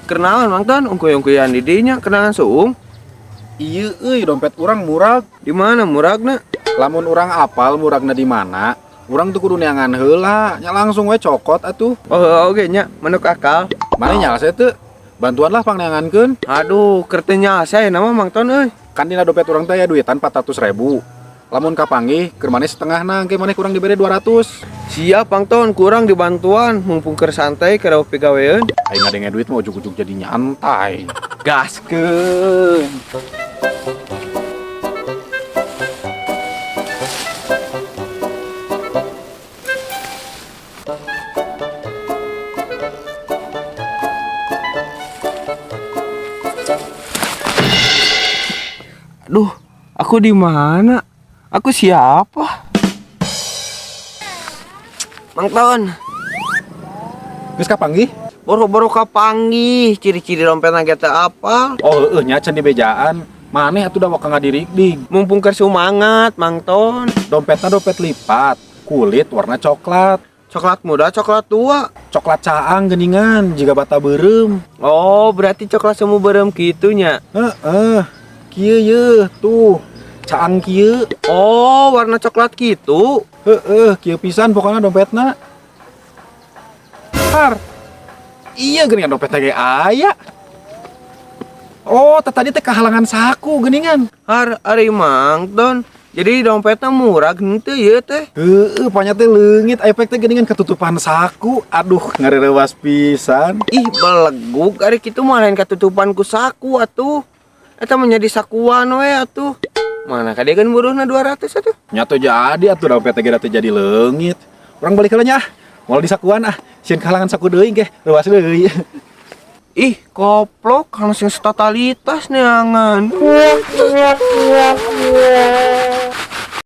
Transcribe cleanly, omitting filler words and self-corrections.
Kenaon, Mang Ton? Ungkuy-ungkuyan di dinya kenangan suung. Iya euy, dompet urang murag. Di mana muragna? Lamun urang apal muragna di mana, urang tuh kudu neangan heula, nya langsung we cokot atuh. Oh, oke nya, manuk akal. Mana nyalse teu? Bantuan lah pangneangankeun. Aduh, keur teu nyalse nama Mang Ton euy. Kan dina dompet urang teh aya duitan 400.000. Lamun kapanggih, keur maneh setengahna, engke maneh kurang dibere 200. Siap, Mang Ton, kurang dibantuan mumpung keur santai keur pigaweun. Aing ngadenge duit mah ujug-ujug jadi nyantai. Gaskeun. Aduh, aku di mana? Aku siapa? Mang Ton, Geus kapanggih? Boro-boro kapanggih, ciri-ciri dompetna ge teu apal. Oh heueuh nya can dibejaan. Maneh atuh da waka ngadirigdig. Mumpung keur sumangat, Mang Ton. Dompetna dompet lipat, kulit warna coklat. Coklat muda, coklat tua. Coklat caang geuningan, jiga bata beureum. Oh, berarti coklat semu beureum kitu nya. Heeh. Kieu ye, tuh. Caang kieu. Oh, warna coklat gitu. Heeh, kieu pisan pokoknya dompetna. Har. Iya geuningan dompetna ge aya. Oh, teh tadi teh kahalangan saku geuningan. Har, ari Mang Ton. Jadi dompetnya murah henteu ieu teh. Heeh, pokoknya teh leungit efek teh geuningan ketutupan saku. Aduh, ngarerewas pisan. Ih, belegug ari kitu mah lain katutupan ku saku atuh. Eta mah jadi sakuan we atuh. Mana kadegan buruhna 200 atuh. Nya teu jadi atuh dompet teh teh jadi leungit. Urang balik heula nya ah. Moal disakuan ah. Sieun kahalangan saku deui ge, reuwas deui. Ih, koplok kalau sing totalitas neangan.